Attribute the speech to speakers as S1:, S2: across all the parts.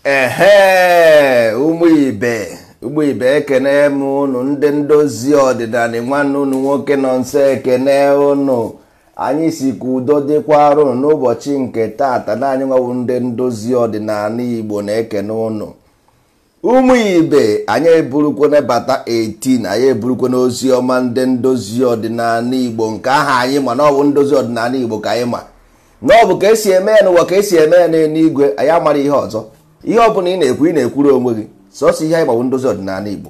S1: Ehe, ụmụ ibe, ụmụ ibe, ekene m unu ndị ndozi ọdịnala. Nwanne unu nwoke nọ nso ekene unu. Anyị si ka udo dịkwara unu n'ụbọchị nke taata na anyị nwawu ndị ndozi ọdịnala Igbo na-ekene unu. Ụmụ ibe, anyị eburukwana bata 18, anyị eburukwana ozi ọma ndị ndozi ọdịnala Igbo nke aha anyị ma na ọ bụ ndozi ọdịnala Igbo ka anyị ma na ọ bụ ka esi eme ya n'ụwa, ka esi eme ya n'eluigwe. Anyị amara ihe ọzọ. Ihe ọ bụla ị na-ekwu, ị na-ekwuru onwe gị. Sọsọ ihe anyị gbawu ndozi ọdịnala Igbo,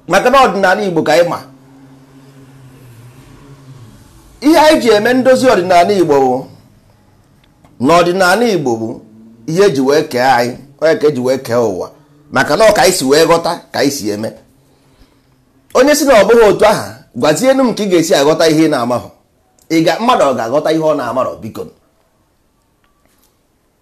S1: maka na ọdịnala Igbo ka anyị ma. Ihe anyị ji eme ndozi ọdịnala Igbo bụ na ọdịnala Igbo bụ ihe eji wee kee anyị, onye ka eji wee kee ụwa, maka na ọ ka anyị si wee ghọta ka anyị si eme. Onye si na ọ bụghị otu aha, gwazienu m ka ị ga-esi aghọta ihe ị na-amahụ. Ị ga mmadụ ọ ga-aghọta ihe ọ na-amarọ? Biko,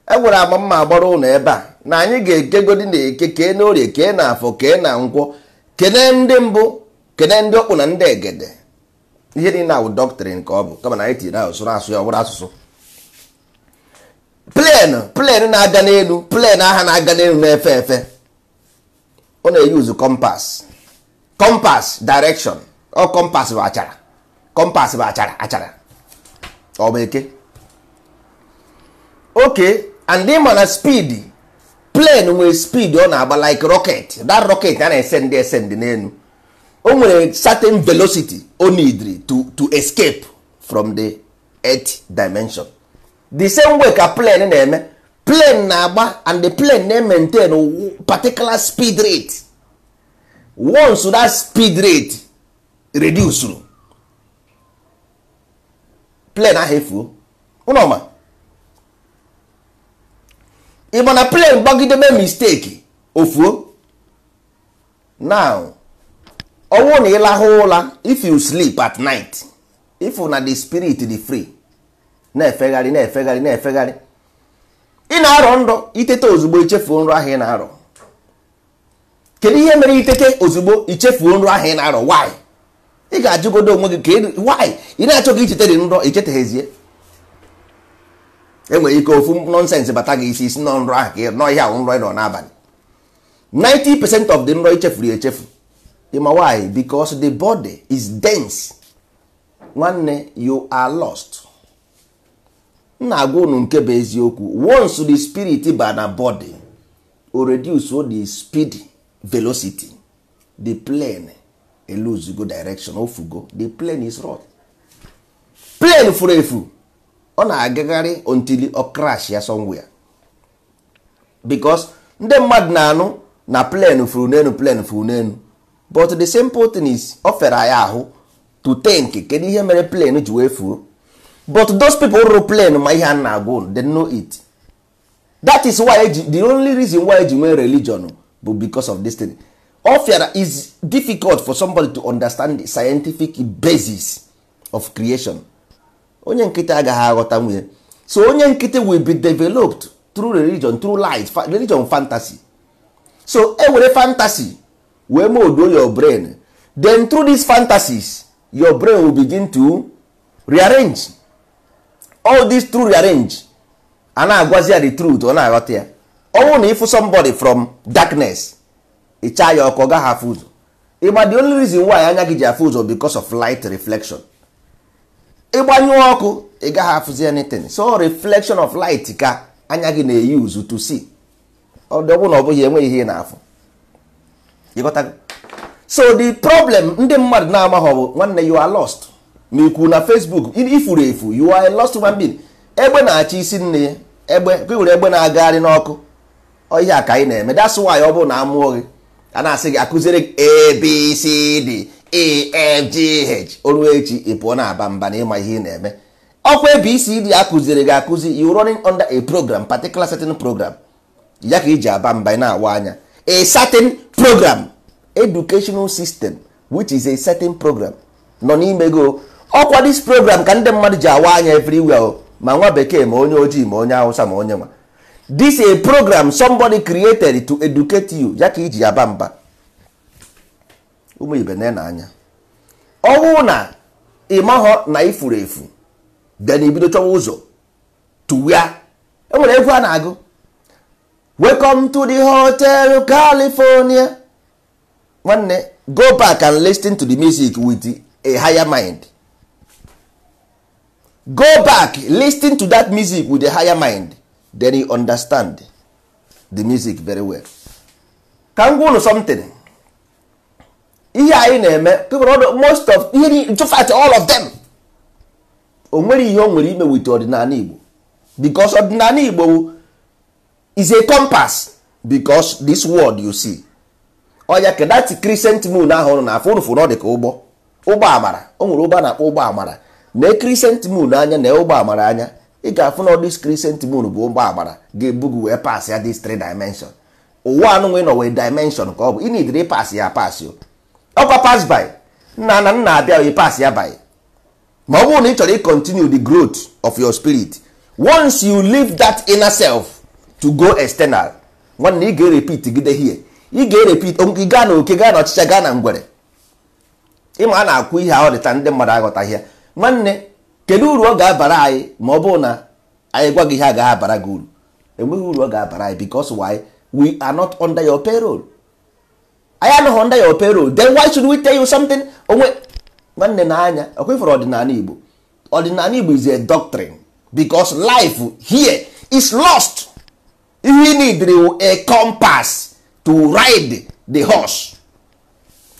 S1: e nwere ama mma agbara ụlọ ebe a na anyị ga-ekegodi na eke, kee na orie, kee na afọ, kee na nkwọ, kene ndị mbụ, kene ndị ọkpụ na ndị egede. Ihe niile awụ doctrine ka ọ bụ, kama na anyị tinye asụsụ asụ ya ọ bụrụ asụsụ. Plane na-aga n'elu, plane aha na-aga n'elu na-efe efe, ọ na-eyuzu compass. Compass direction, ọ compass bụ achara, compass bụ achara, achara ọ bụ eke. Okay, and ị ma na speed plane nwere, speed ọ na-agba like rocket, that rocket a na-esend esend n'elu, o nwere certain velocity o need to escape from the earth dimension. The same way ka plane na-eme, plane na-agba and the plane na-maintain particular speed rate. Once that speed rate reduce, plane ahụ efuo. Ụnọma ịgba na plane gbagide mee mistake, ofuo. Now, ọnwụ na ịlahụ ụla, if you sleep at night, if na the spirit dị free, na-efegharị, na-efegharị, na-efegharị, ị na-arọ nrọ, itete ozugbo, ichefuo nrọ ahụ ị na-arọ. Kedu ihe mere itete ozugbo ichefuo nrọ ahụ ị na-arọ? Why? Ị ga-ajụgodo onwe gị ka why ị na-achọ ka ichete dị nrọ, icheteghezie. Enwere ike ofu nonsense bata gị isi, isi nọ nrọ ahụ ka nọ ihe ahụ nrọ ị nọ n'abalị. 90% of the nrọ ichefuru ya echefu. Ịma why? Because the body is dense. Nwanne, you are lost. M na-agwa unu nke bụ eziokwu. Once the spirit ba na body, o reduce the speed velocity, the plane lose go direction, ofugo. The plane is rot, plane furu efu. Ọ na-agagharị until ọ crash ya somewhere, because ndị mmadụ na-anụ na plane furu n'elu, plane furu n'elu, but the simple thing is ọ fere ya ahụ to think kedu ihe mere plane ji wee fuo. But those people rụrụ plane ma ihe a na-agwa unu, they know it. That is why the only reason why eji nwee religion bụ because of this thing. Ọ fịara is difficult for somebody to understand the scientific basis of creation. Onye nkịtị agaghị aghọta nwunye. So onye nkịtị will be developed through religion, through lies, religion, fantasy. So e were fantasy wee mold your brain. Then through these fantasies, your brain will begin to rearrange all this. Through rearrange, a na-agwazi ya the truth, ọ na-aghọta ya. Ọ bụrụ na ịfụ somebody from darkness, ịcha ya ọkụ, ọ gaghị afụ ụzọ. Ịma the only reason why anya gị ji afụ ụzọ? Because of light reflection. Ịgbanyụ ọkụ, ị gaghị afụzi anything. So reflection of light ka anya gị na-use to see. Ọ bụ na ọ bụghị, enweghị ihe ị na-afụ. Ịghọtago? So the problem ndị mmadụ na-amaghọ bụ, nwanne, you are lost. Ma ikwu na Facebook ifuru efu, you are a lost human being. Egbe na-achị isi nne ya, egbe ka were egbe na-agagharị n'ọkụ. Ọ ihe a ka anyị na-eme. That's why ọ bụrụ na amụọ gị, a na-asị gị, akụziere gị A B C D E F G H, oru echi ị pụọ na-aba mba na ịma ihe ị na-eme. Ọkwa A B C D akụziere gị akụzi, you running under a program, particular certain program ya ka iji aba mba, ị na-awa anya. A certain program, educational system, which is a certain program nọ n'ime go. Ọkwa this program ka ndị mmadụ ji awa anya everywhere o, ma nwa bekee, ma onye ojii, ma onye hausa, ma onye nwa. This a program somebody created to educate you, ya ka iji aba mba. Ụmụ ibe, na anya, ọnwụ na ịmahọ na ifuru efu. Then ibido chọwa ụzọ to where enwere egwu a na-agụ, welcome to the Hotel California. Nwanne, go back and listen to the music with a higher mind. Go back, listen to that music with a higher mind, then you understand the music very well. Ka m gwa unu something. Ihe anyị na-eme, most of ihe, in fact all of them, o nwere ihe o nwere ime with ọdịnala Igbo, because ọdịnala Igbo is a compass. Because this world you see, oya ka that crescent moon ahụ ụnụ na-afụ, ụnụ fụ na ọ dị ka ụgbọ amara. O nwere ụgbọ na-akpọ ụgbọ amara. Na crescent moon anya na ụgbọ amara anya, ị ga-afụ na this crescent moon bụ ụgbọ amara ga-ebu gị wee pass ya this three dimension. Ụwa anụnwe nọ wee dimension ka ọ bụ ị nidiri pass ya pass o, ọkwa pass by nna na nna abịa wee pass ya by. Ma ọ bụrụ na ị chọrọ continue the growth of your spirit, once you leave that inner self to go external, nwanne, ị ga-repeat gide here, ị ga-repeat, ị gaa na oke, gaa na ọchịcha, gaa na ngwere. Ịma a na-akwụ ihe ahụ dịta ndị mmadụ aghọtaghị ya. Nwanne, kedu uru ọ ga-abara anyị ma ọ bụrụ na anyị gwa gị ihe agaghị abara gị uru? Enweghị uru ọ ga-abara anyị, because why? We are not under your payroll. Anyị anọghị under your payroll, then why should we tell you something? Onwe nwanne na anya ọkwefere ọdịnala Igbo. Ọdịnala Igbo is a doctrine, because life here is lost. Ihe you need a compass to ride the horse,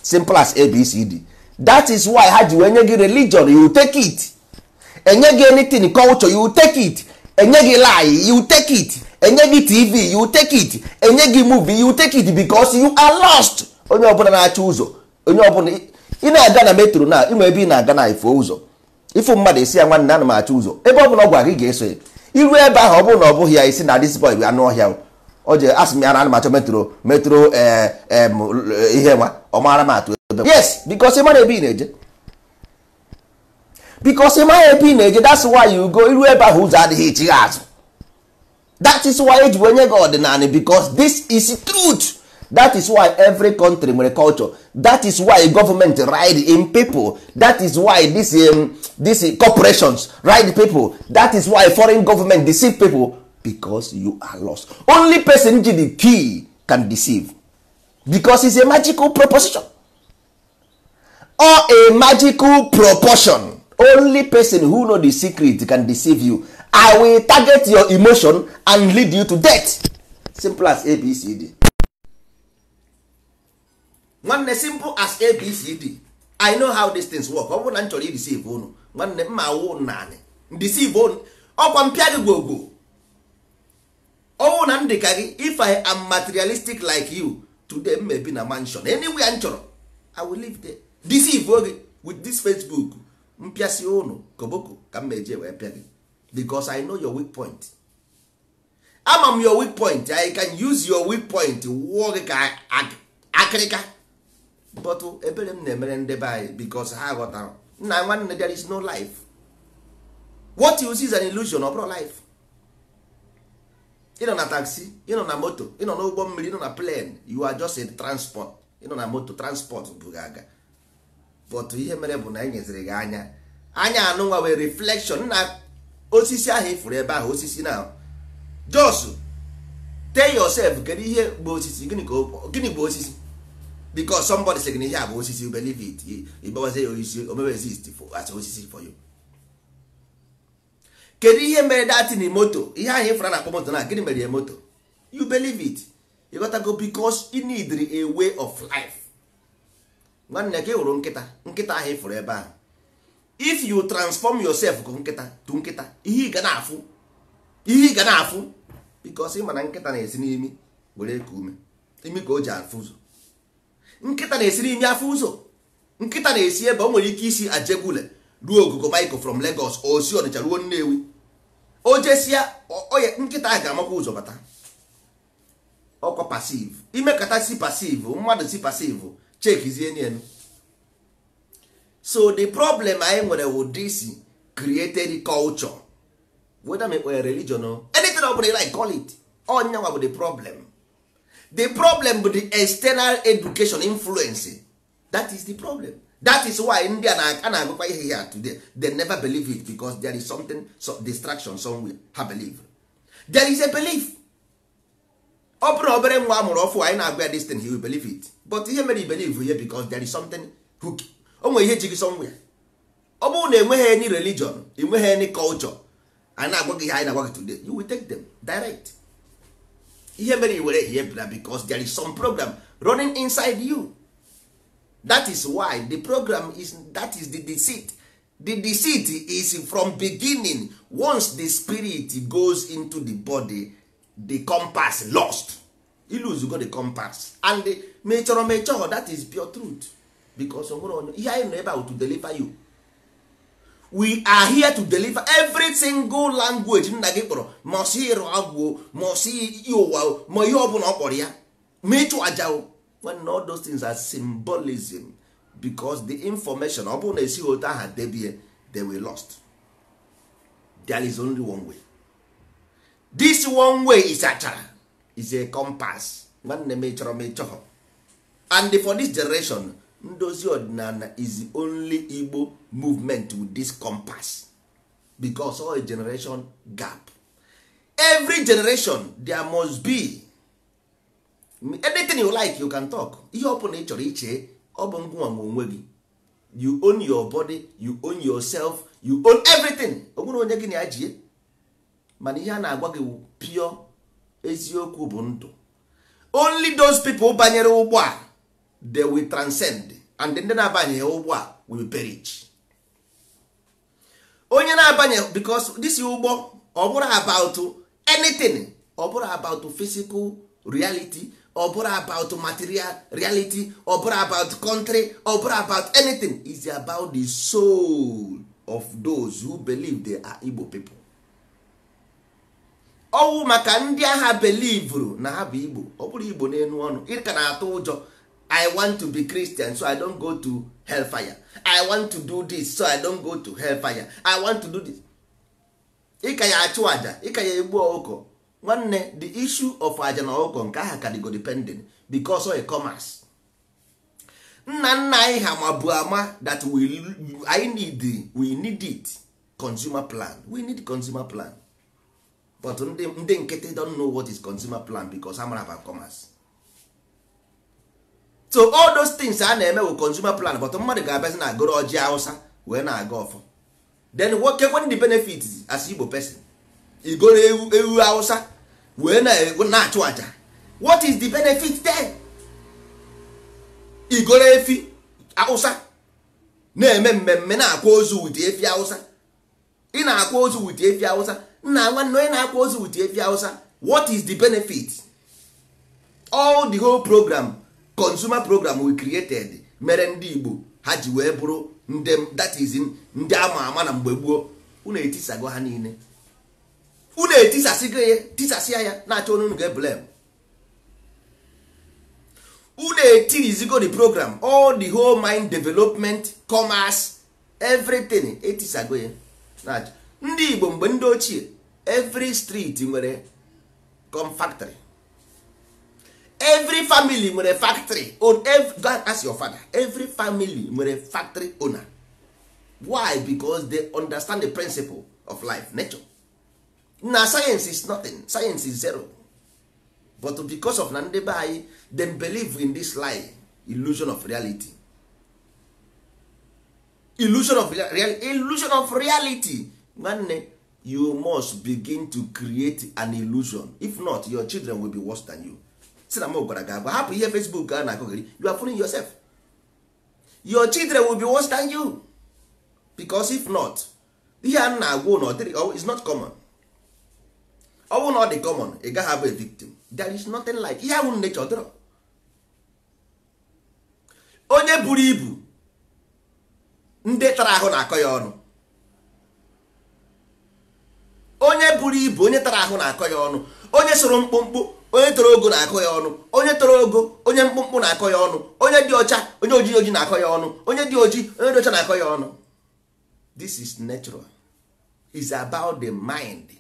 S1: simple as ABCD. That is why ha ji wee nye gị religion, you take it. Enye gị anything culture, you take it. Enye gị lie, you take it. Enye gị TV, you take it. Enye gị movie, you take it, because you are lost. Onye ọbụla na-achọ ụzọ, onye ọbụla ị na-aga na metro na ịnwe ebe ị na-aga na ifo ụzọ, ịfụ mmadụ esi ya, "Nwanne, ana m achọ ụzọ." Ebe ọ bụla ọ gwara gị ga-eso ya iru ebe ahụ. Ọ bụrụ na ọ bụghị ya, isi na this boy bụ anụ ọhịa. O je asị m ya na ana m achọ metro, metro ihe nwa ọ mara m atụ ebe. Yes, because ị mara ebe ị na-eje, because ị mara ebe ị na-eje. That's why you go iru ebe ahụ, ụzọ adịghị, ichigha azụ. That is why eji wee nye gị ọdịnala, because this is truth. That is why every country nwere culture. That is why government ride in people. That is why this corporations ride people. That is why foreign government deceive people, because you are lost. Only person ji the key can deceive, because it's a magical proposition or a magical proportion. Only person who know the secret can deceive you. I will target your emotion and lead you to death. Simple as ABCD. Nwanne, simple as ABCD. I know how these things work. Ọ bụrụ na m chọrọ ideceive unu, nwanne, mma awụ naanị deceive unu, ọkwa mpịa gị gwogwo. Ọwụ na m dị ka gị, if I am materialistic like you today, m may na mansion anywhere m chọrọ, I will live there. Deceive oge with this Facebook, mpịasị unu koboko ka m meje wee pịa gị, because I know your weak point. Ama m your weak point. I can use your weak point wụọ gị ka akịrịka. But ebere m na-emere ndị be anyị, because ha ghọtara nna, nwanne, there is no life. What you see is an illusion. Ọ bụrụ life, ịnọ na taxi, ịnọ na moto, ịnọ n'ụgbọ mmiri, ịnọ na plane, you are just a transport. Ịnọ na moto, transport bụ gị aga. But ihe mere bụ na e nyeziri gị anya, anya anụnwa wee reflection na osisi ahụ ifuru ebe ahụ. Osisi na, just tell yourself, kedu ihe bụ osisi? Gịnị bụ osisi? Because somebody sị gị na ihe a bụ osisi, you believe it. Ịgbawazie ya osisi, o mewe exist for, as osisi for you. Kedu ihe mere datin moto, ihe ahụ ifuru a na-akpọ moto na, gịnị mere ya moto? You believe it. You got to go, because you need a way of life. Nwanne, ka ị hụrụ nkịta, nkịta ahụ ifuru ebe ahụ, if you transform yourself ka nkịta to nkịta, ihe ị ga na-afụ, ihe ị ga na-afụ, because ị ma na nkịta na-esi n'imi were eku ume, imi ka o ji afụ ụzọ. Nkịta na-esi n'imi afụ ụzọ. Nkịta na-esi ebe o nwere ike isi Ajegunle ruo Ogogo Michael, from Lagos, o si Ọnịcha ruo Nnewi, o jesia oye, nkịta ahụ ga-amakwa ụzọ bata. Ọkwa passive, imekata si passive, mmadụ si passive chekizie n'elu. So the problem anyị nwere wụ this created culture, whether me kpere religion or anything ọ bụla you like call it. Onyanwa bụ the problem. The problem bụ the external education influence. That is the problem. That is why ndị a na-agụkwa ihe here today, they never believe it because there is something, so distraction somewhere. Ha believe there is a belief. Ọ bụrụ na obere nwa amụrụ ọfụ anyị na-agwa ya this thing, he will believe it. But ihe mere i believe ihe because there is something hook. O nwere ihe ji gị somewhere. Ọ bụrụ na enweghị any religion, enweghị any culture, anyị na-agwa gị ihe anyị na-agwa gị today, you will take them direct. Ihe mere i were ihe bịara because there is some program running inside you. That is why the program is, that is the deceit. The deceit is from beginning. Once the spirit goes into the body, the compass lost. You lose go the compass and the mechọrọ mechọrọ, that is pure truth. Because o nwere onye ihe anyị nọ ebe a to deliver you. We are here to deliver every single language nna gị kpọrọ, ma ọ sị ịrụ agwụ, ma ọ sị ụwa, ma ihe ọbụla ọ kpọrọ ya, ma ịchụ aja o. When all those things are symbolism, because the information ọ bụrụ na esighị otu aha debie, they will lost. There is only one way. This one way is achara, is a compass. Nwanne m, ịchọrọ m ịchọghọ. And for this generation, ndozi ọdịnala is the only Igbo movement with this compass, because all a generation gap. Every generation there must be anything you like, you can talk. Ihe ọ bụla ị chọrọ iche, ọ bụ ngwa nwe onwe gị. You own your body, you own yourself, you own everything. O nwere onye gị na ya jie. Mana ihe a na-agwa gị wụ pure eziokwu bụ ndụ. Only those people banyere ụgbọ a, they will transcend, and ndị na-abanyeghị ụgbọ a will perish. Onye na-abanye, because this ụgbọ ọ bụrụ about anything, ọ bụrụ about physical reality, ọ bụrụ about material reality, ọ bụrụ about country, ọ bụrụ about anything, is about the soul of those who believe they are Igbo people. Ọwụ maka ndị agha belivuru na ha bụ Igbo. Ọ bụrụ Igbo n'enu ọnụ, ị ka na-atụ ụjọ. I want to be Christian so I don't go to hellfire. I want to do this so I don't go to hellfire. I want to do this. Ị ka ya achụ aja, ị ka ya egbu ọkụkọ. Nwanne, the issue of aja na ọkụkọ nke aha ka dịgo depending because of commerce. Nna nna anyị ha ma bụ ama that we need it, consumer plan. We need consumer plan. But ndị nkịtị don't know what is consumer plan because ha mara about commerce. So all those things a na-eme with consumer plan, but mmadụ ga-abịazi na agụrụ ọjị Hausa wee na-aga ọfọ. Then what when the benefit as Igbo person? Igoro ewu ewu Hausa wee na-achụ aja. What is the benefit then? Igoro efi Hausa na-eme mmemme na-akwa ozu with efi Hausa. Ị na-akwa ozu with efi Hausa. Nna nwanne, onye na-akwa ozu with efi Hausa, what is the benefit? All the whole program, consumer program we created, mere ndị Igbo ha ji wee bụrụ ndị, that is, ndị ama ama na mgbe gboo. Unu etisago ha niile, unu etisasịgo ya, tisasịa ya, na-achọ onye unu ga-eblame. Unu etirizigo the program, all the whole mind development, commerce, everything etisago ya. Na-achọ ndị Igbo mgbe ndị ochie, every street nwere com factory, every family nwere factory own. Every, go and ask your father, every family nwere factory owner. Why? Because they understand the principle of life, nature. Na science is nothing, science is zero. But because of na ndị be anyị, them believe in this lie, illusion of reality, illusion of reality, illusion of reality. Nwanne, you must begin to create an illusion. If not, your children will be worse than you. Si na m gwara gị agwa, hapụ ihe Facebook a na-akọgịrị. You are fooling yourself. Your children will be worse than you, because if not, ihe a na-agwa ụnụ, ọ dịrị, is not common. Ọ bụrụ na ọ dị common, ị gaghị abụ a victim. There is nothing like ihe ahụ nature dịrọ. Onye buru ibu, ndị tara ahụ na-akọ ya ọnụ. Onye buru ibu, onye tara ahụ na-akọ ya ọnụ. Onye soro mkpụmkpụ, onye toro ogo na-akọ ya ọnụ. Onye toro ogo, onye mkpụmkpụ na-akọ ya ọnụ. Onye dị ọcha, onye ojii oji na-akọ ya ọnụ. Onye dị oji, onye dị ọcha na-akọ ya ọnụ. This is natural, is about the mind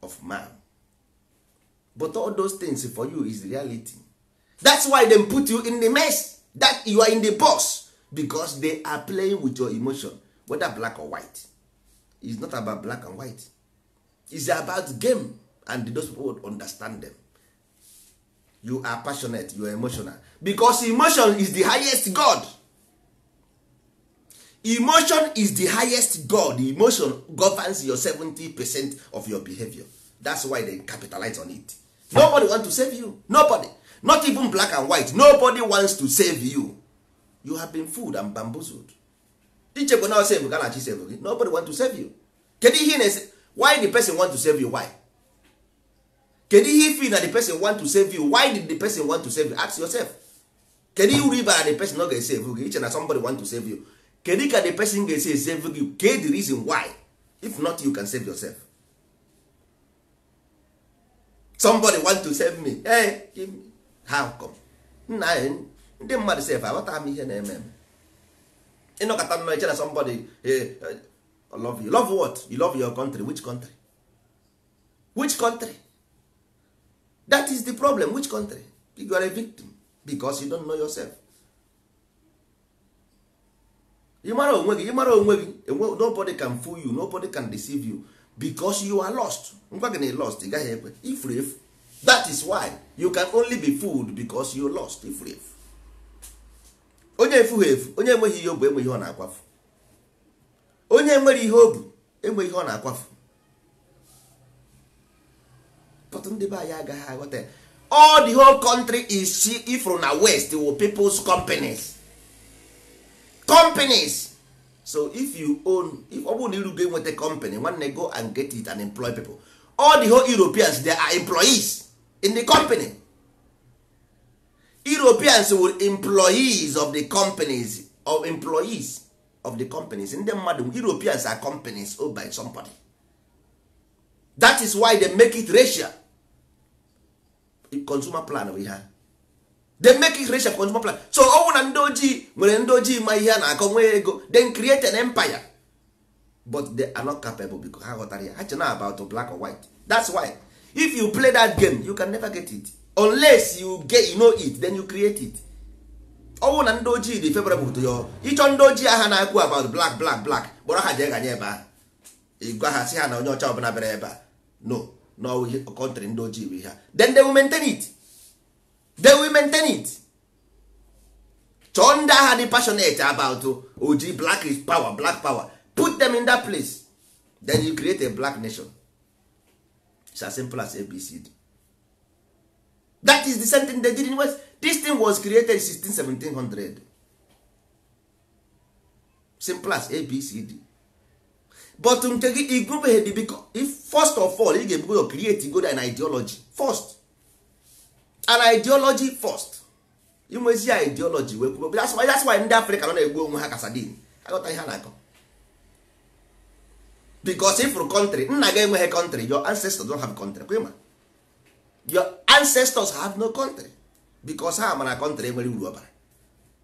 S1: of man. But all those things for you is reality. That's why them put you in the mess, that you are in the box. Because they are playing with your emotion, whether black or white. It's not about black and white. It's about game, and those people would understand them. You are passionate, you are emotional, because emotion is the highest god. Emotion is the highest god. Emotion governs your 70% of your behavior. That's why they capitalize on it. Nobody want to save you. Nobody. Not even black and white. Nobody wants to save you. You have been fooled and bamboozled. Ichekwa na save ka na-achị save gị. Nobody want to save you. Kedu ihe na-ese? Why the person want to save you? Why? Kedu ihe feel na the person want to save you? Why did the person want to save you? Ask yourself. Kedu ihe uru ibara the person no ga-esave gị? Iche na somebody want to save you. Kedu ka the person ga-esi save gị? Kedu the reason why? If not, you can save yourself. Somebody want to save me. Hey, give me. How come? Nna ndị mmadụ sef aghọta m ihe na-eme m. Ịnọkọta nnọọ iche na somebody love you. Love what? You love your country. Which country? Which country? That is the problem. Which country? You are a victim because you don't know yourself. You mara onwe gị, you mara onwe gị. Nobody can fool you, nobody can deceive you because you are lost. Ngwa gị na lost, ị gaghị ekwe. Ifuru efu. That is why you can only be fooled because you lost. Ifuru efu. Onye efughị efu, onye enweghị ihe o bu enweghị ihe ọ na-akwafu. Onye nwere ihe o bu enweghị ihe ọ na-akwafu. But ndị be anyị agaghị aghọta ya. All the whole country is ifuru na west were people's companies. Companies. So if you own, if ọ bụrụ na irugo enweta company, nwanne, go and get it and employ people. All the whole Europeans, they are employees in the company. Europeans were employees of the companies, of employees of the companies. Ndị mmadụ, Europeans are companies owned by somebody. That is why they make it racial. Consumer plan bụ ihe a. They make it racial consumer plan. So ọ bụrụ na ndị ojii nwere ndị ojii ma ihe a na-akọ nwee ego, then create an empire. But they are not capable because ha ghọtara ya. Ha che na about black or white. That's why if you play that game, you can never get it. Unless you get, you know it, then you create it. Ọ bụrụ na ndị ojii dị favorable to your, ịchọ ndị ojii aha na-akwu about black black black, kpọrọ ha jee ganye ebe ahụ. Ị gwa ha sị ha na onye ọcha ọbụla bịara ebe a, no no country ndị ojii bụ ihe a. Then they will maintain it. They will maintain it. Chọọ ndị agha dị passionate about ojii, black is power, black power. Put them in that place. Then you create a black nation. It's as simple as ABCD. That is the same thing they did in West. This thing was created in 16, 1700. Simple as ABCD. But nke gị igrubeghị dị biko, if first of all ị ga-ebugo create go an ideology first. An ideology first. Inwezi ideology wee kwuo. That's why ndị Africa nọ na-egbu onwe ha ka sardine. Aghọta ihe a na-akọ. Because if country, nna gị enweghị country, your ancestors don't have country. Kwa your ancestors have no country because ha mara country enwere uru ọbara.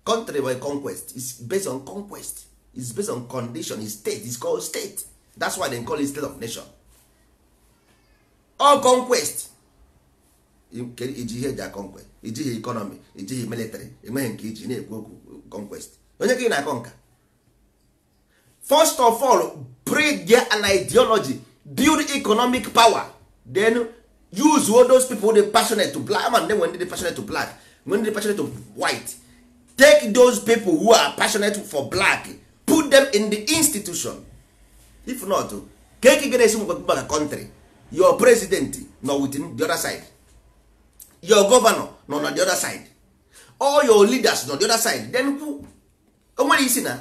S1: Country by conquest is based on conquest, is based on condition, is state, is called state. That's why they call it state of nation. All conquest. Iji ihe eji a conquest, ijighị economy, ijighị military, enweghị nke iji na-ekwu okwu conquest. Onye ka ị na-akọ nka? First of all, breed their an ideology, build economic power, then use all those people dey passionate to black man. Then when they passionate to black, when they passionate to white, take those people who are passionate for black, put them in the institution. If not, ka eke ga na-esi maka country? Your president nọ within the other side, your governor nọ na the other side, all your leaders nọ the other side. Then o nwere isi na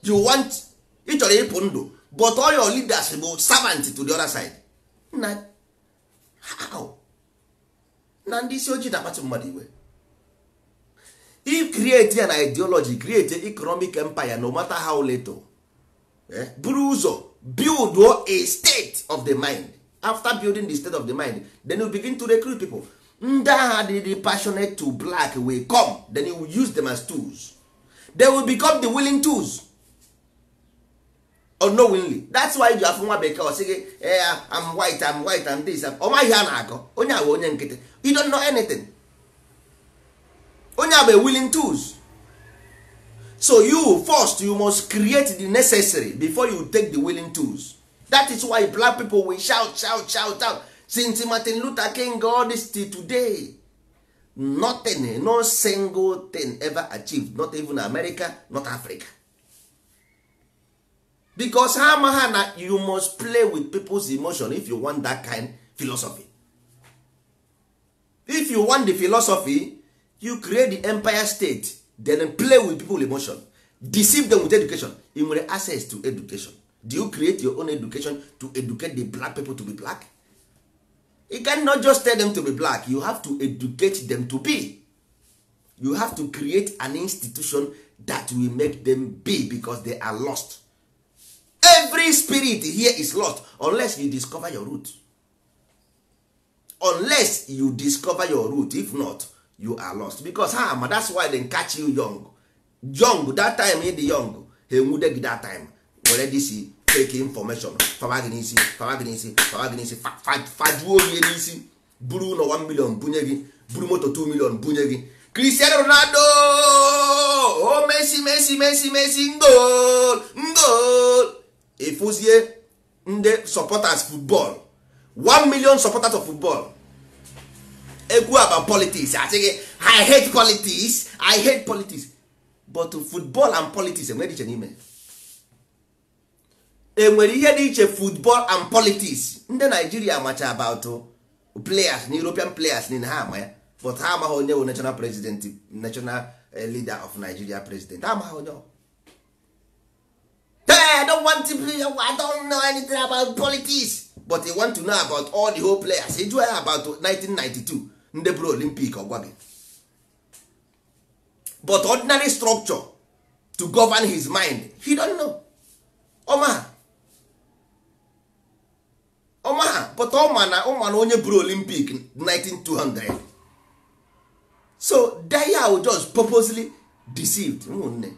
S1: you want, ị chọrọ ịpụ ndụ, but all your leaders bụ servant to the other side. Na how? Na ndị isi ojii na-akpatụ mmadụ iwe. If create an ideology, create economic empire, no matter how little, buru ụzọ build a state of the mind. After building the state of the mind, then you begin to recruit people. Ndị agha dị passionate to black will come. Then you will use them as tools. They will become the willing tools unknowingly. That's why you afụ nwa bekee, ọ sị gị, "I'm white, I'm white, I'm this." Ọ maghị ihe a na-akọ. Onye a bụ onye nkịtị. You don't know anything. Onye a bụ willing tools. So you first, you must create the necessary before you take the willing tools. That is why black people will shout, shout, shout out. Since Martin Luther King all this till today, nothing, no single thing ever achieved, not even America, not Africa. Because ha amaha na you must play with people's emotion if you want that kind philosophy. If you want the philosophy, you create the empire state, then play with people emotion, deceive them with education. You nwere access to education. Do you create your own education to educate the black people to be black? You cannot just tell them to be black. You have to educate them to be. You have to create an institution that will make them be, because they are lost. Every spirit here is lost unless you discover your root. Unless you discover your root. If not, you are lost. Because ha, that's why they catch you young. Young, that time in the young, ha enwude gị that time. Were this fake information fama gị n'isi, fama gị n'isi, fama gị n'isi, fajuo gị n'isi, buru ụlọ 1 million bunye gị, buru moto 2 million bunye gị. Cristiano Ronaldo, oh Messi, Messi, Messi, Messi, ngol, ngol. Efuzie ndị supporters football, 1 million supporters of football. Ekwu about politics, asị gị I hate politics, I hate politics. But football and politics enwere iche n'ime. Enwere ihe dị iche football and politics. Ndị Nigeria macha about players na European players niile ha ama ya, but ha amaghị onye bụ national president, national leader of Nigeria president. Ha amaghị onye ọ. Hey, I don't want to play, I don't know anything about politics, but they want to know about all the whole players. Ị jụọ ya about 1992 ndị bụrụ Olympic, ọ gwa gị. But ordinary structure to govern his mind, he don't know. Ọma ọma, but ọma na ọma na onye bụrụ Olympic 19200. So they are just purposely deceived. Ụmụnne,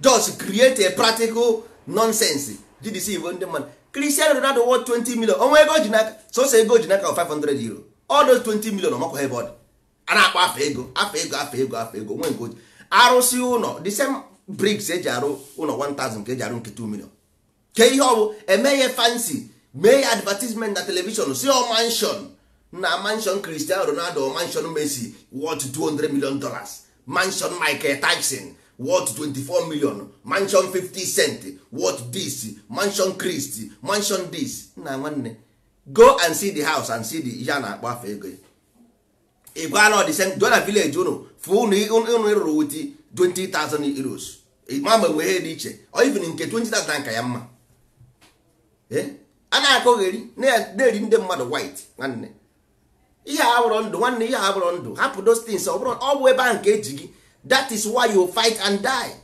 S1: just create a practical nonsense ji deceive ndị mmadụ. Cristiano Ronaldo worth 20 million. Onwe ego ji n'aka, sọsọ ego ji n'aka 500 euro. All those 20 million ọmakwa ebe ọ dị. A na-akpọ afa ego, afa ego, afa ego, afa ego. Nwe nke oji arụsị ụlọ, the same bricks eji arụ ụlọ 1000 ka eji arụ nke 2 million. Ke ihe ọ bụ eme ya fancy, mee ya advertisement na television, si ọ mansion na mansion Cristiano Ronaldo, mansion Messi worth 200 million dollars, mansion Michael Tyson worth 24 million, mansion 50 Cent worth this, mansion Christ, mansion this. Nna nwanne, go and see the house and see the ihe a na-akpọ afa ego. Ị gwa na the same jụọ na village unu fụ unu rụrụ with 20,000 euros. Ma ma enwe ihe dị iche, or even nke 20,000 nka ya mma. A na-akọgheri na-eri ndị mmadụ white. Nwanne, ihe a bụrụ ndụ, nwanne, ihe a bụrụ ndụ. Hapụ those things. Ọ bụrụ ọ bụ ebe ahụ nke eji gị. That is why you fight and die.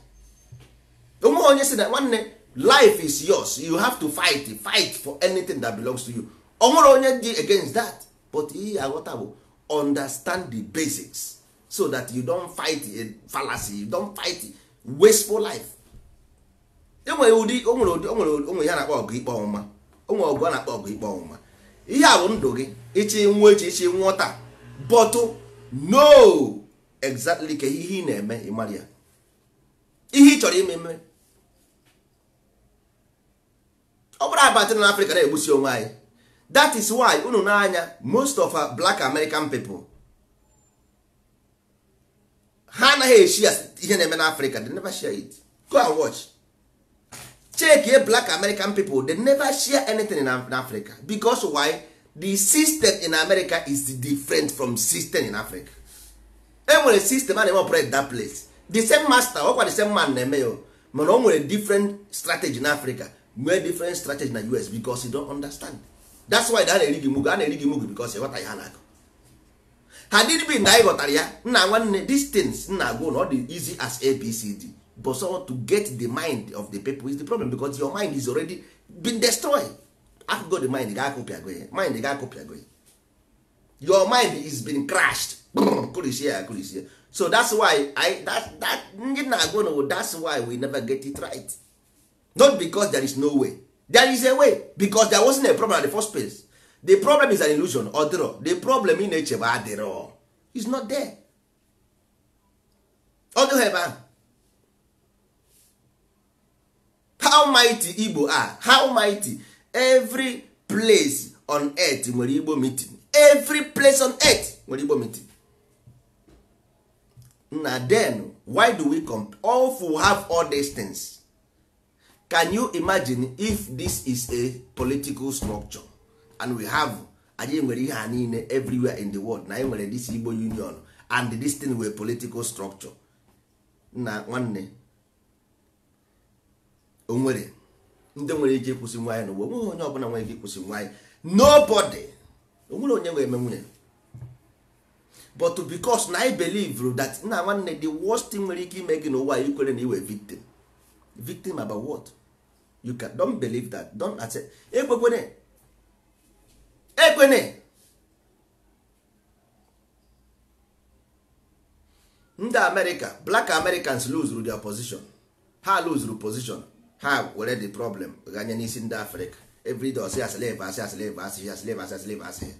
S1: Onwe onye si na nwanne, life is yours, you have to fight, fight for anything that belongs to you. O nwere onye dị against that, but ihe aghọta bụ understand the basics so that you don't fight a fallacy, you don't fight wasteful life. Enwere ụdị, onwere ụdị, onwere onwe ihe a na-akpọ ọgụ ikpe ọmụma. Onwe ọgụ a na-akpọ ọgụ ikpe ọmụma. Ihe a bụ ndụ gị, ịchị nwụọ echi, ịchị nwụọ taa, but no exactly ka ihe ị na-eme, ị mara ya ihe ị chọrọ ime eme. Ọ bụrụ abatị na Africa na-egbusi onwe anyị. That is why unu n'anya most of our black American people, ha anaghị eshi ihe na-eme na Africa. They never share it. Go and watch, check here, black American people, they never share anything in Africa. Because why? The system in America is different from system in Africa. Enwere system a na-eme operate that place, the same master, ọkwa the same man na-eme ya, mana o nwere different strategy na Africa, nwee different strategy na US, because you don't understand. That's why a na-eri gị mugu, a na-eri gị mugu, because ịghọta ya ha na-akọ ha did be na anyị ghọtara ya. Nna nwanne, these things nna agwụ na ọ dị easy as ABCD, but so to get the mind of the people is the problem, because your mind is already been destroyed. Akụgo the mind ga-akụpịago ya, mind ga-akụpịago ya. Your mind is been crashed. Kụrisie ya, kụrisie. So that's why I that that ndị na-agụ na that's why we never get it right. Not because there is no way. There is a way, because there wasn't a problem at the first place. The problem is an illusion. Ọ dịrọ. The problem ị na-eche bụ adịrọ. It's not there. Ọ dịghị ebe ahụ. How mighty Igbo are. How mighty. Every place on earth nwere Igbo meeting. Every place on earth nwere Igbo meeting. Na then why do we all who have all these things? Can you imagine if this is a political structure and we have, anyị nwere ihe a niile everywhere in the world, na anyị nwere this Igbo union and this thing were political structure? Na nwanne, o nwere ndị nwere ike ịkwụsị nwaanyị n'ụwa? Onweghị onye ọbụla nwere ike ịkwụsị nwaanyị. Nobody. Onwere onye nwere eme nwunye. But because na I believe that, nna nwanne, the worst thing nwere ike ime gị n'ụwa, ikwere na iwe victim. Victim about what? You can don't believe that, don't accept. Ekwekwene, ekwene. Ndị America, black Americans lose their position. Ha lose position, ha were the problem ganye n'isi ndị Africa. Every day ọsị slave, asị slave, asị slave, asị slave, asị.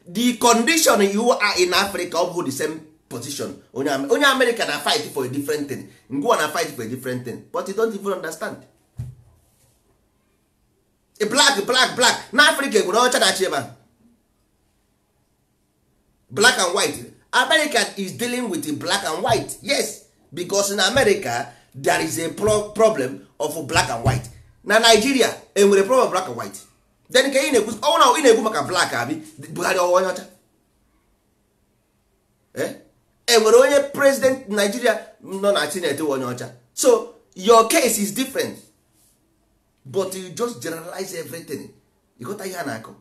S1: The condition you are in Africa, ọ bụ the same position. Onye America na fight for a different thing, ngwa na fight for a different thing, but you don't even understand. A black, black, black na Africa nwere ọcha na-achị ebe a, black and white. America is dealing with the black and white, yes, because in America there is a problem of black and white. Na Nigeria enwere problem of black and white. Then ka ị na-ekwu, ọ na ị na-ekwu maka black, abi Buhari ọwa onye ọcha? Enwere onye president Nigeria nọ na Senate onye ọcha? So your case is different, but you just generalize everything. You ghọta ihe a na-akọ?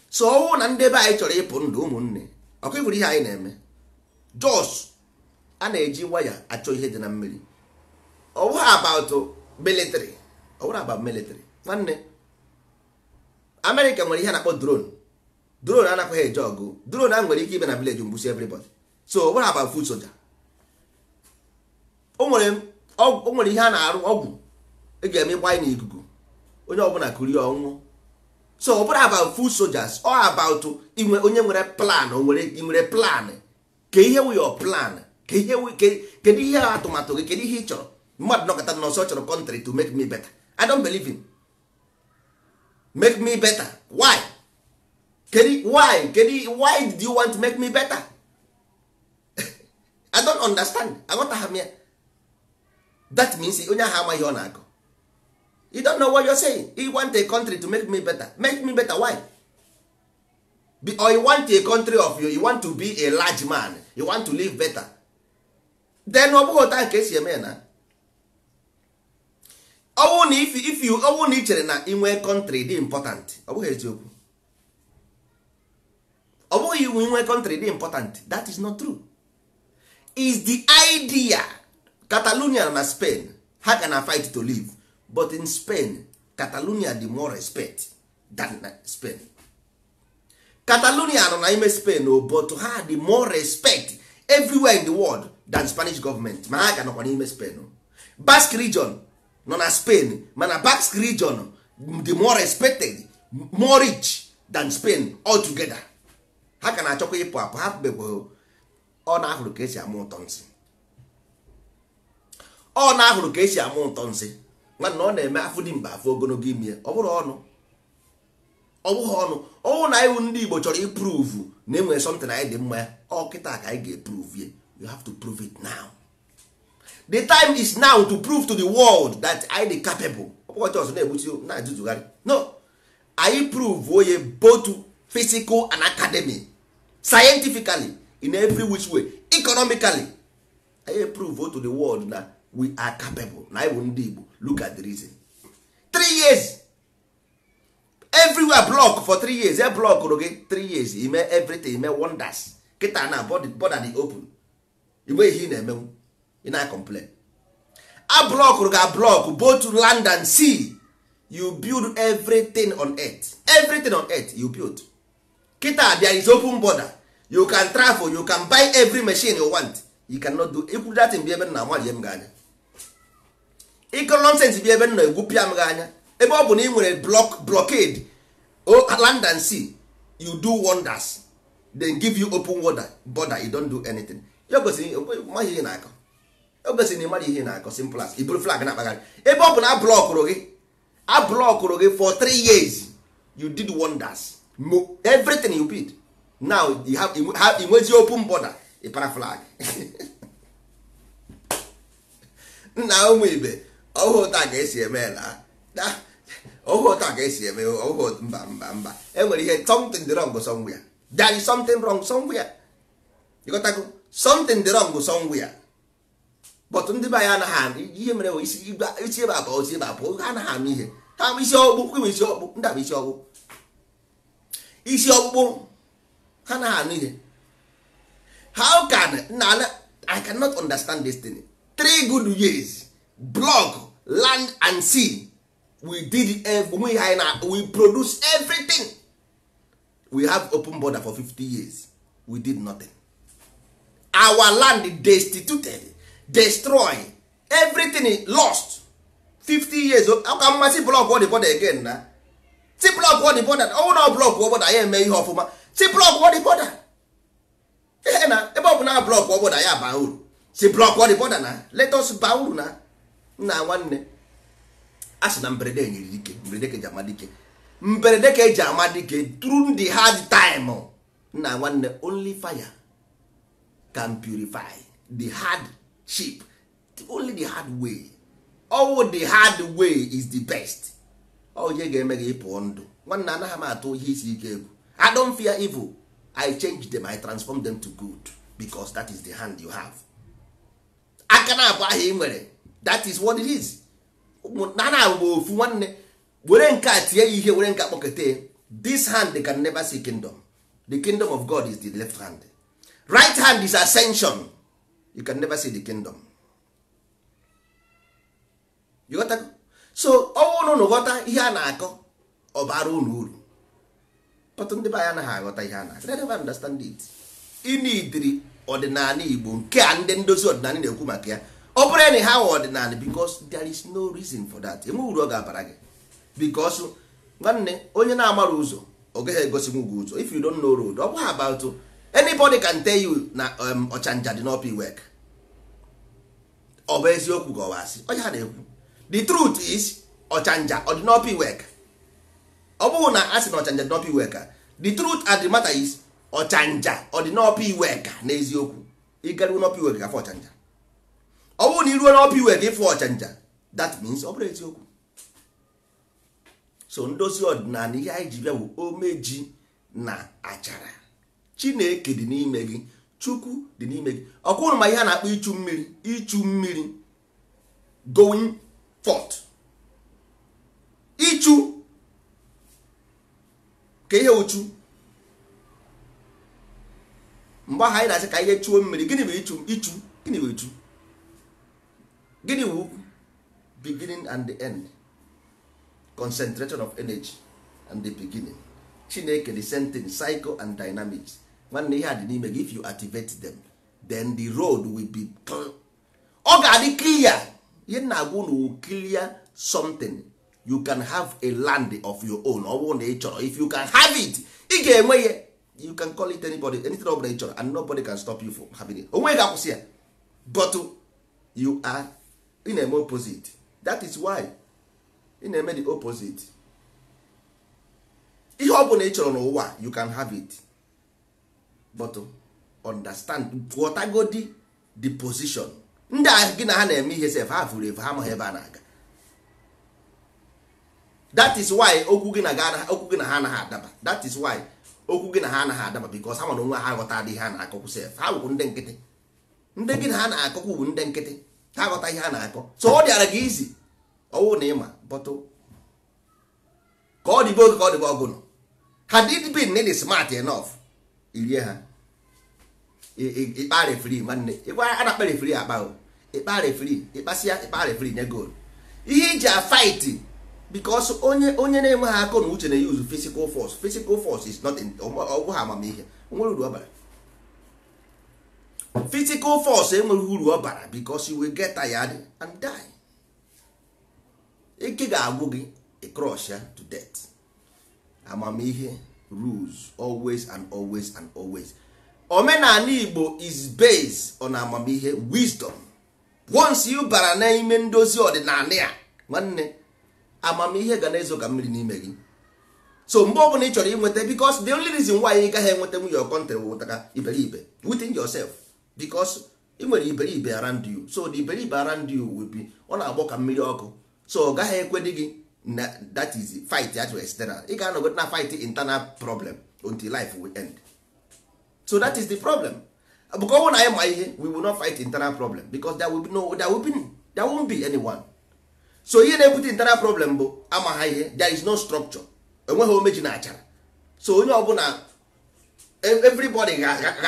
S1: So ọnwụ na ndị be anyị chọrọ ịpụ ndụ, ụmụnne, ọkụ ịhụrụ ihe anyị na-eme, jos a na-eji waya achọ ihe dị na mmiri. Ọ bụghị about military, ọ bụrụ about military. Nwanne, America nwere ihe a na-akpọ drone. Drone anakwaghị eje ọgụ. Drone a nwere ike ibe na village mgbusi everybody. So ọ bụrụ about food soldier. O nwere ihe a na-arụ, ọgwụ e ga-eme gbanye n'ikuku, onye ọbụla kurie ọnwụ. So ọ bụrụ about food soldiers, ọ about inwe onye nwere plan. O nwere, nwere plan ka ihe wụ your plan, ka ihe kedu ihe atụmatụ gị, kedu ihe ị chọrọ? Mmadụ nọkọta n'ọsọ chọrọ country to make me better. I don't believe in make me better. Why? Kedu why? Kedu why did you want to make me better? I don't understand. Aghọtaghị m ya. That means onye ahụ amaghị ọ na-akọ. You don't know what you're saying. You want a country to make me better. Make me better, why? Or you want a country of you, you want to be a large man, you want to live better. Then ọ bụghị otu ahụ ka esi eme na. Ọ bụrụ na if you, ọ bụrụ na ị chere na inwe country dị important, ọ bụghị eziokwu. Ọ bụghị iwu inwe country dị important. That is not true. Is the idea. Catalonia na Spain, ha ka na fight to live. But in Spain, Catalonia dị more respect than Spain. Catalonia nọ na ime Spain o, but ha dị more respect everywhere in the world than Spanish government. Ma ha ka nọkwa n'ime Spain o. Basque region nọ na Spain, mana Basque region dị more respected, more rich than Spain altogether. Ha ka na-achọkwa ịpụ apụ, ha pụbekwa. Ọ na-ahụrụ ka esi ama ụtọ nsị. Ọ na-ahụrụ ka esi ama ụtọ nsị. Nwanne, ọ na-eme afụ dị mkpa, afụ ogologo ime. Ọ bụrụ ọnụ, ọ bụghị ọnụ. Ọnwụ na iwu ndị Igbo chọrọ iprove na enwere something anyị dị mma ya, ọ kịta ka anyị ga-eprove ya. You have to prove it now. The time is now to prove to the world that anyị dị capable. Ọkpọchị ọzọ na-egbuchi na-ajụjụgharị. No, anyị prove onye both physical and academic, scientifically, in every which way, economically. Anyị prove to the world na we are capable, na anyị bụ ndị Igbo. Look at the reason. 3 years, everywhere block for 3 years. E block gị 3 years, ime everything, ime wonders. Kịta na border dị open, inwe ihe ị na-emenwu, ị na-complain. A block ga block both land and sea. You build everything on earth, everything on earth you build. Kịta there is open border. You can travel, you can buy every machine you want. You cannot do ikwu datin. Bi ebe m na amalie m gị anya, ịkọ nonsense. Bi ebe m nọ egwupịa m gị anya. Ebe ọ bụ na ị nwere blockade o land and sea, you do wonders, then give you open water border, you don't do anything. Ya gosiri maghị ihe na-akọ. O gosiri na ịmara ihe na-akọ. Simple as iburu flag na-akpagharị ebe ọ bụ na ablọkụrụ gị, ablọkụrụ gị for 3 years, you did wonders. Everything you did, now you have inwezi open border, ịpara flag. Nna ụmụ ibe, ọhụụ taa ka esi eme na ọhụụ taa ka esi eme ọhụụ. Mba, mba, mba, enwere ihe, something dị wrong somewhere. There is something wrong somewhere. You got to go, something dị wrong somewhere. But ndị be anyị anaghị anụ ihe mere isi ebe abụọ, isi ebe abụọ, ha anaghị anụ ihe ha. Isi ọkpụkpụ, kwe isi ọkpụkpụ, ndị a bụ isi ọkpụkpụ, isi ọkpụkpụ, ha anaghị anụ ihe. How can na I cannot understand this thing. 3 good years, block land and sea, we did we, we produce everything. We have open border for 50 years, we did nothing. Our land destituted, destroy everything, lost. 50 years. Aka mmasị block the border again na si block the border. Ọwụ na block border ya eme ihe ọfụma, si block the border. Ihe na ebe ọ bụ na block border ya baa uru, si block the border na let us baa uru. Na nna nwanne, a sị na mberede nyere dike, mberede ka eji ama dike, mberede ka eji ama dike. Through the hard time, nna nwanne, only fire can purify the hard ship. Only the hard way, all the hard way is the best. Onye ga-eme gị ịpụọ ndụ, nwanne, anaghị m atụ ihe isi ike egwu. I don't fear evil. I change them, I transform them to good, because that is the hand you have. Aka na abụ ahụ ị nwere, that is what it is. Na na bụ ofu nwanne, were nke a tie ya ihe, were nke a kpọkete. This hand can never see kingdom. The kingdom of God is the left hand. Right hand is ascension. You can never see the kingdom. You got that? So ọnwụ na ghọta ihe a na-akọ, ọ bara unu uru. But ndị be anyị anaghị aghọta ihe a na-akọ. They never understand it. Ịnidiri ọdịnala Igbo nke a ndị ndozi ọdịnala na-ekwu maka ya, ọ bụrụ na ha ọdịnala, because there is no reason for that. Enwe uru ọ ga-abara gị, because nwanne, onye na-amara ụzọ, ọ gaghị egosi gị ụzọ. If you don't know road, ọ bụghị about anybody can tell you na Ọchanja dị n'Upper Iweka. Ọ bụ eziokwu ka ọ bụ asị? Onye ha na-ekwu, the truth is, Ọchanja ọ dị n'Upper Iweka? Ọ bụghị na a sị na Ọchanja dị n'Upper Iweka. The truth and the matter is, Ọchanja ọ dị n'Upper Iweka? N'eziokwu, ịgaruo n'Upper Iweka ka afọ Ọchanja. Ọ bụrụ na iruo n'Upper Iweka ịfụ Ọchanja, that means ọ bụrụ eziokwu. So ndozi ọdịnala, ihe anyị ji bịa bụ omeji na achara. Chineke dị n'ime gị, Chukwu dị n'ime gị. Ọkwụrụ ma ihe a na-akpọ ichu mmiri, ichu mmiri, going forth, ichu ka ihe uchu. Mgbe ahụ anyị na-asị ka ihe chuo mmiri. Gịnị bụ ichu? Ichu, gịnị bụ ichu? Gịnị bụ ukwu? Beginning and the end, concentration of energy and the beginning. Chineke, the same thing, cycle and dynamics. Nwanne, ihe a dị n'ime gị. If you activate them, then the road will be clear. Ọ ga-adị clear. Ihe na-agwa unu, clear something. You can have a land of your own. Ọ bụrụ na ị chọrọ, if you can have it, ị ga-enwe ya. You can call it anybody, anything ọ bụla ị chọrọ, and nobody can stop you from having it. Onwe ga-akwụsị ya. But you are, ị na-eme opposite. That is why ị na-eme the opposite. Ihe ọ bụla ị chọrọ n'ụwa, you can have it, but understand, ghọtagodi the position. Ndị a gị na ha na-eme ihe sef, ha furu efu, ha amaghị ebe a na-aga. That is why okwu gị na ha anaghị adaba. That is why okwu gị na ha anaghị adaba, because ha mana onwe ha aghọta adị ihe ha na-akọkwu sef. Ha bụkwu ndị nkịtị. Ndị gị na ha na-akọkwu bụ ndị nkịtị, ha aghọta ihe ha na-akọ. So ọ dịara gị izi ọwụ na ịma but ka ọ dịbe oge, ka ọ dịbe ọgụnụ. Had it been need smart enough, irie ha ịkpa referee. Nwanne, a na-akpa referee akpa o ịkpa referee, ịkpasịa ịkpa referee nye goal. Ihe iji a fight, because onye na-enweghị akọ na uche na-use physical force. Physical force is not ọgwụ ha amamihe nwere uru ọ bara. Physical force enweghị uru ọ bara, because you will get tired and die. Ike ga-agwụ gị, crush ya to death. Amamihe rules always and always and always. Omenala Igbo is based on amamihe, wisdom. Once you bara n'ime ndozi ọdịnala ya, nwanne, amamihe ga na-ezo ka mmiri n'ime gị. So mgbe ọbụla ị chọrọ inweta, because the only reason why ị gaghị enweta your country wụtaka iberibe within yourself, because ị nwere iberibe around you. So the iberibe around you will be, ọ na-agbọ ka mmiri ọkụ. So ọ gaghị ekwe dị gị na that is fight at external. Ị ga-anọgide na fight internal problem until life will end. So that is the problem. Because ọ na anyị ma ihe, we will not fight internal problem, because there will be no, there won't be anyone. So ihe na-ebute internal problem bụ amagha ihe. There is no structure, enweghị omeji na achara. So onye ọbụla, everybody ga-eme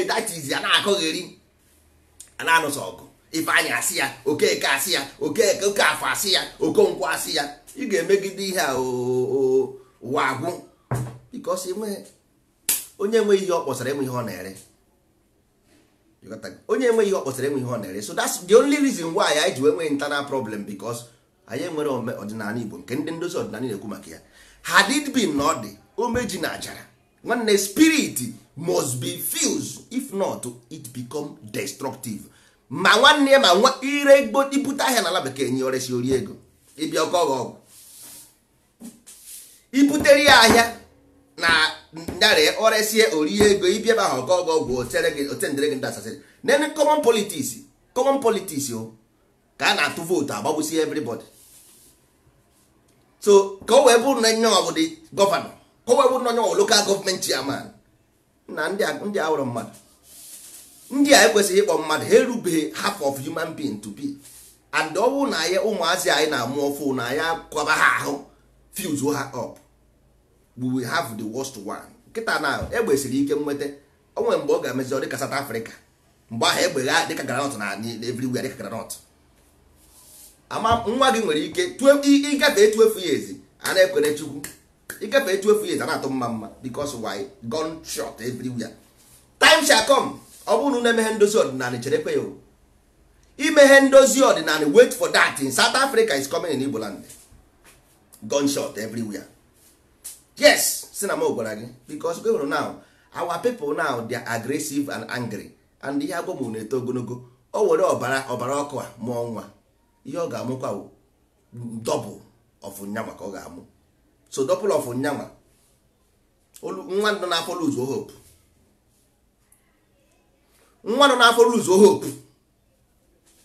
S1: that is a na-akọgheri, a na-anụsọ ọgụ. Ifeanyị asị ya, Okeke asị ya, Okeke Okafọ asị ya, Okonkwo asị ya. Ị ga-emegide ihe a, ụwa agwụ, because onye enwe ihe ọ kpọsara enwe ihe ọ na-ere. Onye enwe ihe ọ kpọsara enwe ihe ọ na-ere. So that's the only reason why anyị ji wee nwee internal problem, because anyị enwere ọdịnala Igbo nke ndị ndozi ọdịnala na-ekwu maka ya. Had it been na ọ dị omeji na achara, nwanne, spirit must be fused. If not, it become destructive. Ma nwanne, ma nwa ire ibute ahịa n'ala bekee nye oresi ori ego, ịbịa ọkọ ọgwụ ibutere ya ahịa na nyarị oresie orie ego, ibia ebe ahụ ọkọ ọgwụ otendere gị ndị asasịrị. Then common politics, common politics o ka a na-atụ vootu agbagbusi everybody. So ka o wee bụrụ na nyenwa bụ the governor, ka o wee bụrụ na onye local government chairman na ndị awụrụ mmadụ, ndị a ekwesịghị ịkpọ mmadụ. Ha erubeghị half of human being to be. And ọ bụrụ na ya ụmụazị anyị na-amụ ọfụ na ya kwaba ha ahụ, fuse ha up, we will have the worst one. Nkịta na egbe siri ike nweta onwe mgbe ọ ga-emezi ọ dịka South Africa, mgbe ahụ egbe ga dịka groundnut na everywhere, dịka groundnut. Ama nwa gị nwere ike ịgafe 12 years a na-ekwere Chukwu, ịgafe 12 years a na-atụ mma mma, because why? Gun shot everywhere. Time shall come. Ọ bụrụ na emeghe ndozi ọdịnala, cherekwe ya imeghe ndozi ọdịnala, wait for that. In South Africa is coming in Igbo land, gunshot everywhere. Yes, si na m gwara gị, because we now, our people now, they are aggressive and angry, and ihe agwọ mụ na-eto ogologo. O were ọbara ọbara ọkụ a mụọ nwa, ihe ọ ga-amụkwa bụ double of nyanwa ka ọ ga-amụ. So double of nyanwa, nwa nọ n'afọ lose hope, nwa nọ n'afọ lose hope.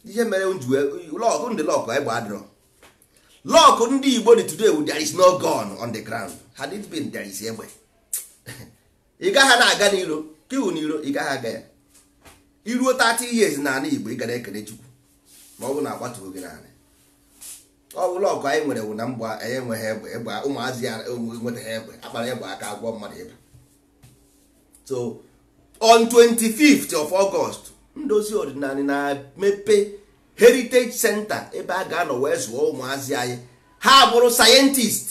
S1: Ihe mere lọkụ ndị lọkụ egbe adịrọ, lọkụ ndị Igbo dị today, there is no gun on the ground. Had it been there is egbe, ị gaghị na-aga n'iro ka iwu n'iro, ị gaghị aga ya. Iruo 30 years n'ala Igbo, ị gara ekele Chukwu ma ọ bụ na agbatuo gị naanị. Ọ bụ lọkụ anyị nwere wụ na mgba anyị enweghị egbe, egbe ụmụazị ya nwetaghị egbe, akpara egbe aka agwọ mmadụ ebe. So on 25th of August, ndozi ọdịnala na-emepe heritage center ebe a ga-anọ wee zụọ ụmụazị anyị, ha bụrụ scientist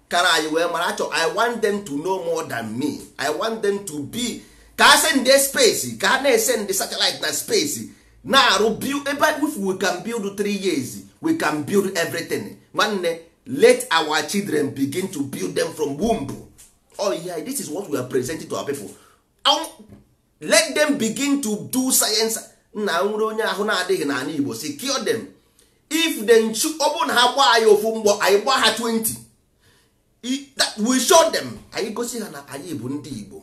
S1: kara anyị wee mara achọ. I want them to know more than me. I want them to be ka a send space, ka a na-esend satellite na space na-arụ build ebe. If we can build 3 years, we can build everything. Nwanne, let our children begin to build them from womb. Oh yeah, this is what we are presenting to our people. Let them begin to do science. Na nwere onye ahụ na-adịghị n'ala Igbo, secure them. If they ọ bụrụ na ha gbaa anyị ofu mgbọ, anyị gbaa ha 20. We show them, anyị gosi ha na anyị bụ ndị Igbo.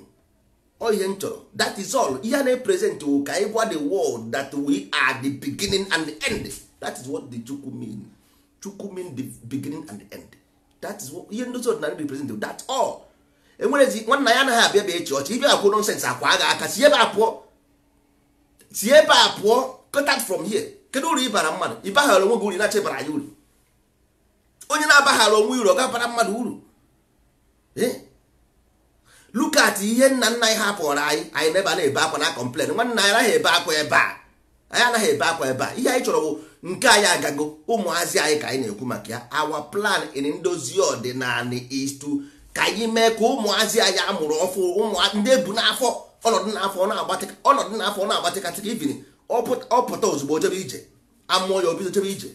S1: Ọ ihe m chọrọ, that is all. Ihe a na-epresent wụ ka anyị gwa the world that we are the beginning and the end. That is what the Chukwu mean. Chukwu mean the beginning and the end. That is what ihe ndozi ọdịnala represent, that all. Enwerezi nwanna ya anaghị abịa bịa echi ọchị ịbịa akwụ nonsense akwa aga aka si ebe a pụọ, si ebe a pụọ, cut out from here. Kedu uru ịbara mmadụ? Ịbaghara onwe gị uru, na-achọ ịbara ya uru. Onye na-abaghara onwe uru, ọ ga-abara mmadụ uru? Look at ihe nna nna anyị hapụrụ anyị. Anyị n'ebe a na-ebe akwa na complain. Nwanna, anyị anaghị ebe akwa ebe a, anyị anaghị ebe akwa ebe a. Ihe anyị chọrọ bụ nke anyị agago ụmụazị anyị ka anyị na-ekwu maka ya. Our plan in ndozi ọdịnala is to ka anyị mee ka ụmụazị anyị amụrụ ọfụ, ụmụ ndị ebu n'afọ, ọnọdụ n'afọ ọnọdụ n'afọ na-agbatịkatịka ibini ọ pụta ozugbo jebe ije. Amụọ ya obido jebe ije,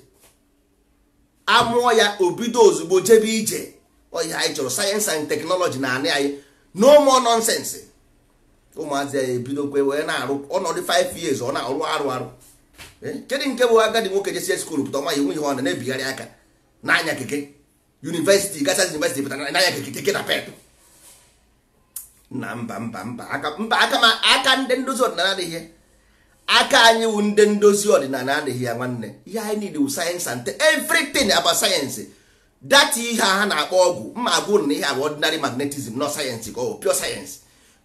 S1: amụọ ya obido ozugbo jebe ije. Ọ ihe anyị chọrọ, science and technology na anị anyị. No more nonsense. Ụmụazị anyị ebidokwe wee na-arụ ọnọdụ 5 years, ọ na-arụ arụ arụ. Kedu nke bụ agadi nwoke jesie school pụta ọma iwu ihe ọ na-ebigharị aka n'anya keke university gasa university pụta n'anya keke keke na pep na mba mba mba aka mba aka ma aka ndị ndozi ọdịnala adịghị aka anyị wụ ndị ndozi ọdịnala adịghị ya nwanne. Ihe anyị need wụ science and everything about science. That ihe ha na-akpọ ọgwụ mma agwụ na ihe bụ ordinary magnetism, no science ka ọ bụ pure science.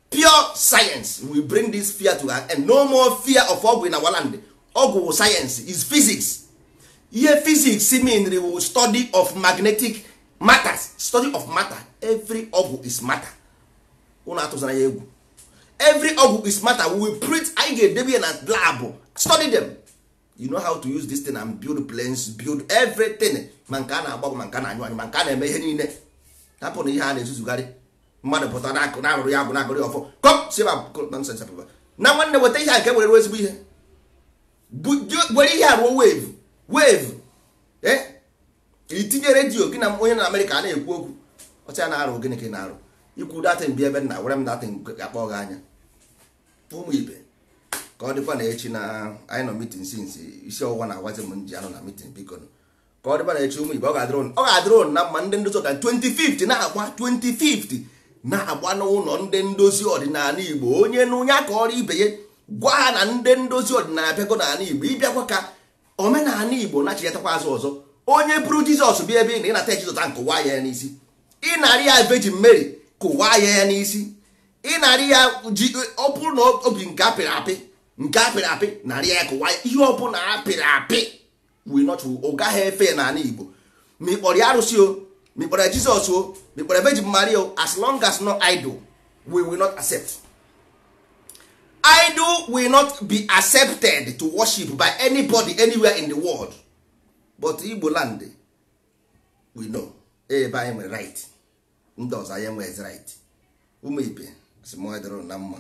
S1: Pure science we bring this fear to an end. No more fear of ọgwụ in our land. Ọgwụ wụ science, is physics. Ihe physics mean wụ study of magnetic matters, study of matter. Every ọgwụ is matter. Unu atụzara ya egwu. Every ọgwụ is matter. We will print, anyị ga-edebe ya na lab, study them. You know how to use this thing and build planes, build everything. Ma nke a na-agba ma nke a na-anyụ anyụ ma nke a na-eme ihe niile. Hapụ na ihe a na-ezuzugharị mmadụ pụta na-akụ na-arụrụ ya agwụ na-agụrụ ya ọfọ kom si ebe nonsense pụta na nwanne weta ihe a nke were ezigbo ihe were ihe a rụọ wave wave itinye redio gị na onye na Amerịka a na-ekwu okwu ọcha na-arụ gịnị ka ị na-arụ ikwu datin bịa ebe nna were m datin akpọ gị anya. Ụmụ ibe ka ọ dịkwa na echi na anyị nọ meeting since isi ọwụwa na-agwazi m nji anọ na meeting biko ka ọ dịkwa na echi ụmụ ibe ọ ga-adịrị ụnụ na mma. Ndị ndozi ọdịnala 2050 na-agba 2050 na-agba n'ụlọ ndị ndozi ọdịnala Igbo onye n'onye aka ọrụ ibe ya gwa ha na ndị ndozi ọdịnala abịago n'ala Igbo ịbịakwa ka omenala Igbo nachiyatakwa azụ ọzọ. Onye bụrụ Jizọs bịa ebe ị na ịnata Jizọs ahụ kụwa ya n'isi, ịnarị ya Virgin Mary kụwa ya n'isi, ịnarị ya ji ọ bụrụ na obi nke apịrị apị nke apịrị apị narị ya kụwa ya ihe ọ bụla apịrị apị we not ọ gaghị efe ya n'ala Igbo. Ma ịkpọrọ ya arụsị o, ma ịkpọrọ ya Jizọs o, ma ịkpọrọ ya Virgin Mary o, as long as no idol we will not accept. Idol will not be accepted to worship by anybody anywhere in the world. But Igbo land we know ebe anyị nwere right, ndị ọzọ anyị enweghị right. Ụmụ ibe sị m ọ dịrị na mma.